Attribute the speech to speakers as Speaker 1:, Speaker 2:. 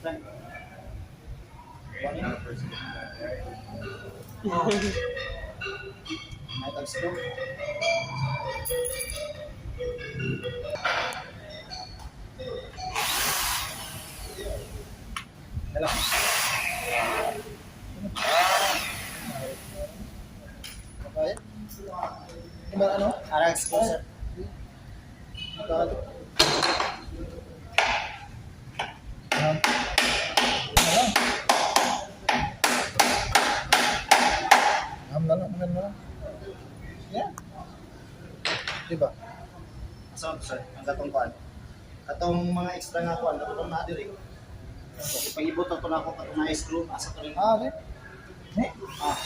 Speaker 1: Lang. Oh. May tag screw. Hello.
Speaker 2: Okay. Di ba ano?
Speaker 1: Arang screw, sir.
Speaker 2: Ito. Yan. Ano? Ham na lang, ham na lang. Yan. Di ba?
Speaker 1: Asa to, sir? Ang katong kuan. Katong mga extra nga kuan, katong na diri. So, ipangibot to na ako katong na screw, asa to rin.
Speaker 2: Ah, okay. Ne?
Speaker 1: Ah.